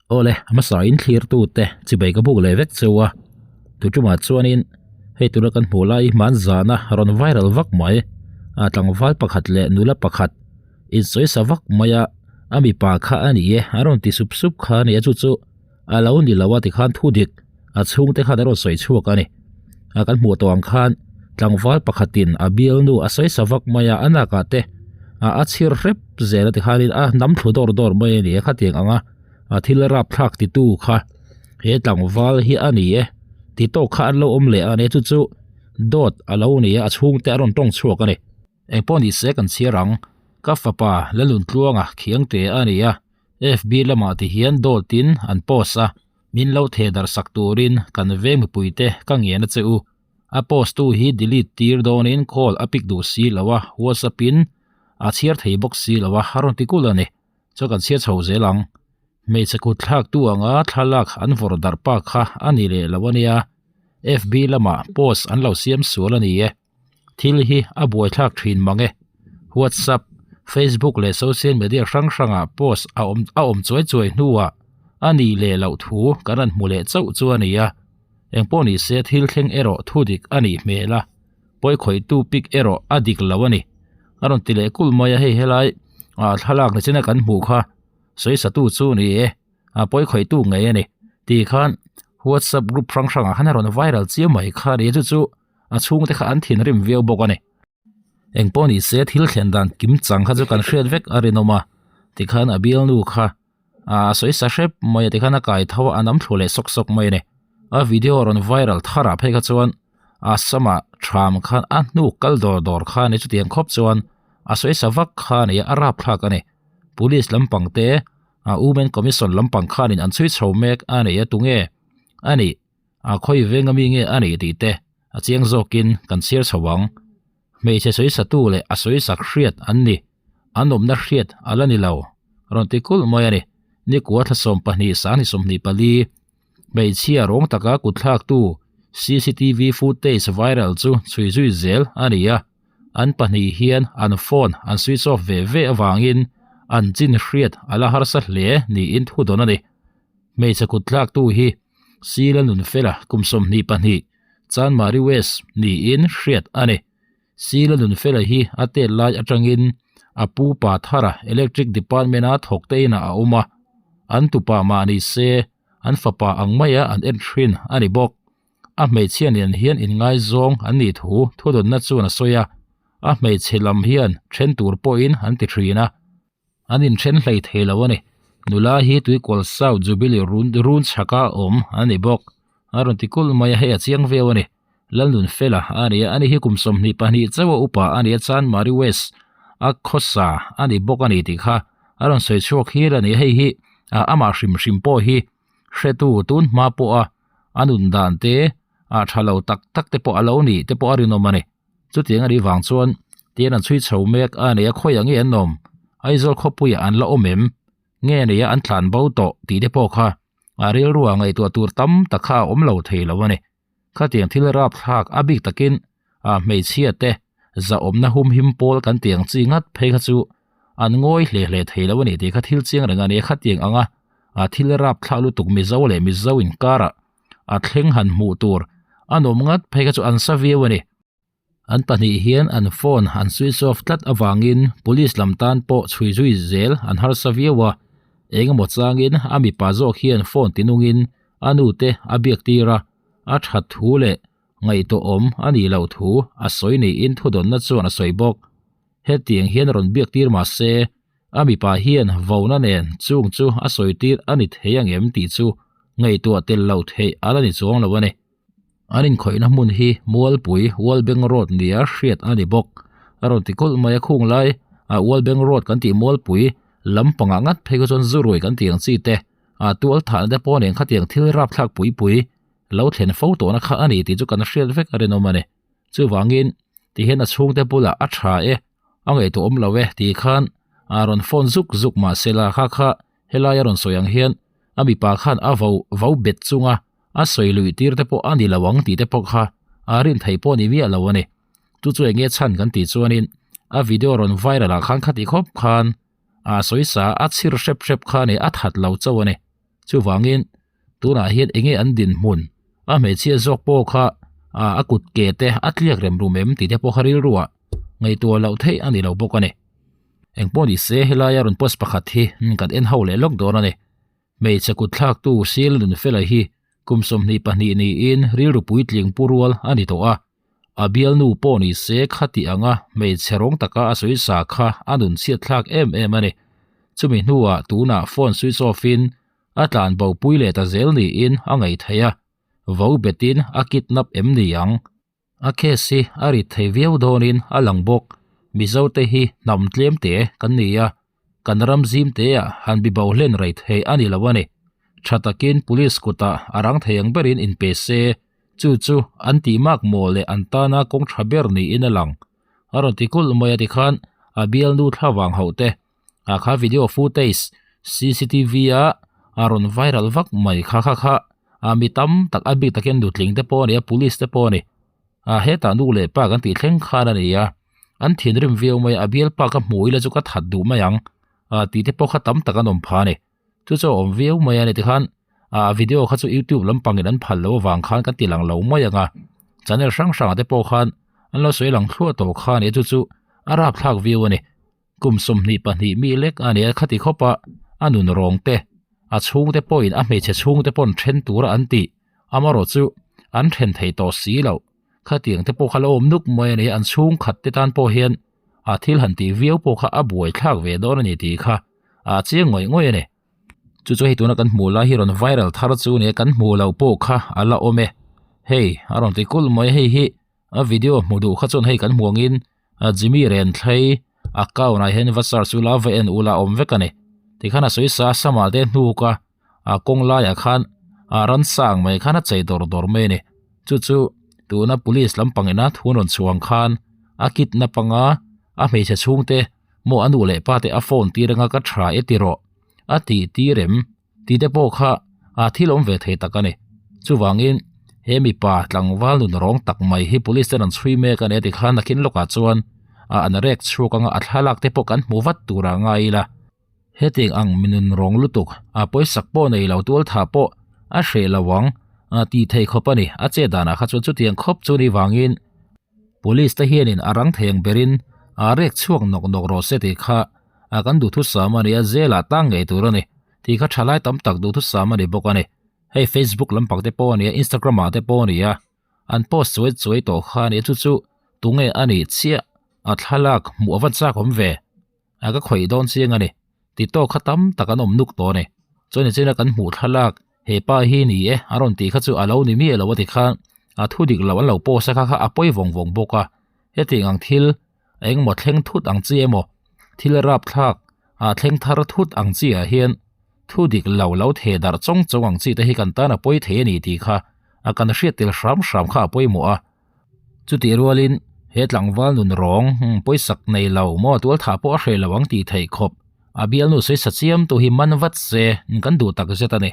Awle, a hmasa in thlir tu te chibai ka buk leh vek cheu a, tu tumah chuanin hei tura kan hmuh lai hman zana rawn viral vak mai, a tlangval pakhat leh nula pakhat insawi sa vak mai a, a mipa kha a ni e a rawn ti sup sup kha a ni a chu chu a lo ni lo a tikhan thu dik a chhungte khan a rawn sawi chhuak a ni, a kan hmuh tawh ang khan tlangval pakhatin a bialnu a sawi sa vak mai a a nakah te a a chhir hrep zel a tikhanin a nam thlu dawr dawr mai a ni a khatiang ang a a thil rapthlak titu kha he tlangval hi a ni e ti tawk kha an lo awm leh a ni chu chu dawt a lo ni a a chhungte a rawn tawng chhuak a ni. Engpawh ni se kan chhiar ang ka fapa Laluntluanga khiangte a ni a FB lamah ti hian dawtin an post a min lo theh darh sak turin kan veng mipuite ka ngen a che u. A post tu hi delete tir dawnin call a pick duh si lo a, WhatsApp in a chhiar thei bawk si lo a, a rawn ti kulh a ni. Chuan kan chhiar chho zel ang. Hmeichhe kut thlak tu anga thlalak an vawrh darh pa kha a ni leh lo a nia. FB lamah post an lo siam sual a ni e. Thil hi a buaithlak thin mang e. WhatsApp, Facebook leh social media hrang hrangah post a awm a awm chuai chuai hnuah a nih leh loh thu kan rawn hmu leh chauh chu a ni a. Engpawh ni se thil thleng erawh thu dik a nih hmel a, pawikhawihtu pic erawh a dik lo a ni. A rawn ti leh kulh mai a, hei helai ah thlalak ni china kan hmuh kha sawisatu chu ni e. a pawi khawihtu ngei a ni tih khan whatsapp group hrang hrangah khan a rawn viral chiam mai kha a ni chu chu a chhungte kha an thinrim viau bawk a ni engpawh ni se thil thlen dan kim chang kha chu kan hriat vek a rinawm a tikhan a bialnu kha a sawi sa hrep mai a tikhan a kai tho a a nam thlu leh sawk sawk mai a ni a video rawn viral tharah phei kha chuan a samah tham khan a hnuk kal dawr dawr kha a ni chutiang khawp chuan a sawi sa vak kha a ni a a rapthlak a ni police lampang te a women commission lampang khanin an chhui chho mek a nei a tunge a nih a khawi veng ami nge a nih tih te a chiang zawkin kan chhiar chho ang hmeichhe sawi satu leh a sawi sak hriat an ni an awmna hriat a la ni lo rawn ti kulh mai a ni nikua thla 12 sang ni 24 hmeichhia rawng taka kutthlak tu cctv footage viral chu chhui zui zel a ni a. An pahnih hian an phone an switch off ve ve avangin an chin hriat a la harsa hle niin thu dawn a ni. Hmeichhe kut tlaktu hi Sila Nunfela kum 22, Chanmari West niin hriat a ni. Sila Nunfela hi a tet lai atangin a pu pa thara Electric Department-a thawk te inah a awm a, an tupa mah ni se an fapa ang maia an en thin a ni bawk. A hmeichhia nen hian inngaizawng an nih thu thudawnna chuan a sawi a, a hmeichhe lam hian then tur pawhin an ti thin a, an inthen hlei thei lo a ni. Nula hi Tuikual South Jubilee run run chhaka awm a ni bawk. A rawn ti kulh mai a, hei a chiang viau a ni. Lalnunfela a ni a, ani hi kum 22 chauha upa a ni a, Chanmari West a khawsa a ni bawk a ni tih kha a rawn sawi chhuak hial a ni. Hei hi amah hrim hrim pawh hi hretu tun hma pawha a nun dan te ah tha lo tak tak te pawh a lo nih te pawh a rinawm a ni. Chutiang a nih vang chuan tian an chhui chho mek a nei a khawiah nge an awm? Aizawl khawpuiah an la awm em? Nge nei a an tlan bo tawh tih te pawh kha a rilruah ngaihtuah tur tam tak kha a awm lo thei lo a ni. Khatiang thil rapthlak a bik takin a hmeichhia te zahawmna humhim pawl kan tih ang chi ngat phei kha chu an ngawi hle hle thei lo a ni tih kha thil chiang reng a ni a. Khatiang anga a thil rapthlak lutuk Mizo leh Mizo inkarah a thleng han hmuh tur a nawm ngat phei kha chu an sa viau a ni. An pahnih hian an phone an switch off tlat avangin police lam tan pawh chhui zui zel an harsa viau a, engemaw changin a mipa zawk hian phone tinungin a nute a biak tir a, a that thu leh ngaihtuahawm a nih loh thu a sawi niin thudawnna chuan a sawi bawk. Hetiang hian rawn biak tir mah se, a mipa hian vona nen chung chu a sawi tir a ni thei angem tih chu ngaihtuah tel loh theih a la ni chuang lo a ni. An inkhawihna hmun hi Mualpui Walbeng Road nia hriat a ni bawk. A rawn ti kulh mai a khung lai a Walbeng Road kan tih Mualpui lampangah ngat phei kha chuan Zurui kan tih ang chi te a tual thahna te pawh nen khatiang thil rapthlak pui pui lo thlen fo tawhna kha a ni tih chu kan hriat vek a rinawm a ni. Chuvangin tihian a chhungte bulah a tha e, a ngaihtuah awm lo e tih khan a rawn phone zuk zuk mahsela kha kha helai a rawn sawi ang hian a mipa khan a vo vo bet chunga a sawi luih tir te pawh a ni lo ang tih te pawh kha a rin theih pawh a ni miah lo a ni. Chu chu eng nge chhan kan tih chuanin a video rawn viral ah khan khati khawp khan a sawi sa a chhir hrep hrep kha a ni a that lo chauh a ni. Chuvangin tunah hian enge an dinhmun a hmeichhia zawk pawh kha ah a kut ke te a tliak rem rum em tih te pawh kha rilruah ngaihtuah loh theih a ni lo bawk a ni. Engpawh ni se helaia rawn post pakhat hi kan en ho leh lawk dawn a ni. Hmeichhe kut thlaktu Sil Nunfela hi kum 22 niin rilru puitling pu rual a ni tawh a. A bialnu pawh ni se khati anga hmeichhe rawng taka a sawi sa kha a nun chhiat thlak em em a ni. Chumi hnuah tunah phone switch off in a tlan bo pui leh ta zel niin a ngaih theih a, vo betin a kidnap em ni ang? A case hi a rit thei viau dawnin a lang bawk. Mizo te hi hnam tlem te kan ni a, kan ram zim te ah han bi bo hlen rei thei a ni lo a ni. Tha takin police kutah a rang thei ang berin inpe se, chu chu an tih mak maw leh an tana kawng tha ber niin a lang. A rawn ti kulh mai a tikhan a bialnu thla vang hauh te a kha video footage cctv a a rawn viral vak mai kha kha kha a mi tam tak a bik takin nutling te pawh a ni a police te pawh a ni a hetah nu leh pa kan tih thleng khan a ni a an thinrim viau mai a a bialpa ka hmu ila chu ka that duh mai ang a tih te pawh kha tam tak an awm phah a ni chu chu a awm viau mai a ni tikhan ah video kha chu youtube lampangin an phal loh avang khan kan ti lang lo mai ang a channel hrang hrangah te pawh khan an lo sawi lang thluah tawh kha a ni a chu chu a rapthlak viau a ni. Kum 22 mi lek a ni a khati khawp a, a nun rawng te, a chhungte pawhin a hmeichhe chhungte pawn then tura an tih, amarawh chu an then thei tawh si loh. Khatiang te pawh kha lo awm nuk mai a ni a, an chhungkhat te tan pawh hian a thil han tih viau pawh kha a buai thlak ve dawn a ni tih kha a chiang ngawih ngawih a ni. Chu chu hei tuna kan hmuh lai hi rawn viral thar chu a ni a, kan hmuh loh pawh kha a la awm e. Hei a rawn ti kulh mai a, hei hi a video hmu duh kha chuan hei kan hmu angin a Jimmy Renthlei account ah hian va search ula va en ula a awm vek a ni tikhan a sawi sa a samah te hnuk a a kawng laiah khan a ransang mai khan a chei dawr dawr mai a ni chu chu tuna police lampang ina thu an rawn chhuah ang khan a kidnap anga a hmeichhe chhungte maw a nu leh pa te a phone tir anga ka tha e tiraw a tih tir em. Tih te pawh kha a thil awm ve thei tak a ni. Chuvangin he mipa tlangval nun rawng tak mai hi police ten an chhui mek a ni a ti khan nakin lawkah chuan a an rek chhuak anga a thlalak te pawh kan hmu vat tur a ngai ila. Hetiang ang mi nun rawng lutuk a pawisak pawh nei lo tual tha pawh a hreh lo ang a tih thei khawp a ni. A chet danah kha chuan chutiang khawp chu ni vangin police te hianin a rang thei ang berin a rek chhuak nawk nawk rawh se tih kha a kan duhthusam a ni a, zelah tang ngei tur a ni. Tih kha thalai tam tak duhthusam a ni bawk a ni. Hei Facebook lampang te pawh a ni a, Instagram ah te pawh a ni a, an post chuai chuai tawh kha a ni a, chu chu tunge a nih chiah a thlalak hmuh a va chak awm ve a ka khawih dawn chiang a ni. Ti tawk kha tam tak an awm nuk tawh a ni. Chuan nichina kan hmuh thlalak he pa hi ni e a rawn tih kha chu a lo ni miah lo a ti khan a thu dik lo an lo post a kha kha a pawi vawng vawng bawk a. Hetiang ang thil engmaw thleng thut ang chi emaw thil rapthlak ah thleng thar thut ang chi ah hian thu dik lo lo theh darh chawng chawng ang chi te hi kan tan a pawi thei a ni tih kha a kan hriat tel hram hram kha a pawimawh a. Chutih rualin he tlangval nun rawng pawisak nei lo maw tual thah pawh a hreh lo ang tih theih khawp a bialnu sawi sa chiam tu hi man vat se kan duh tak zet a ni.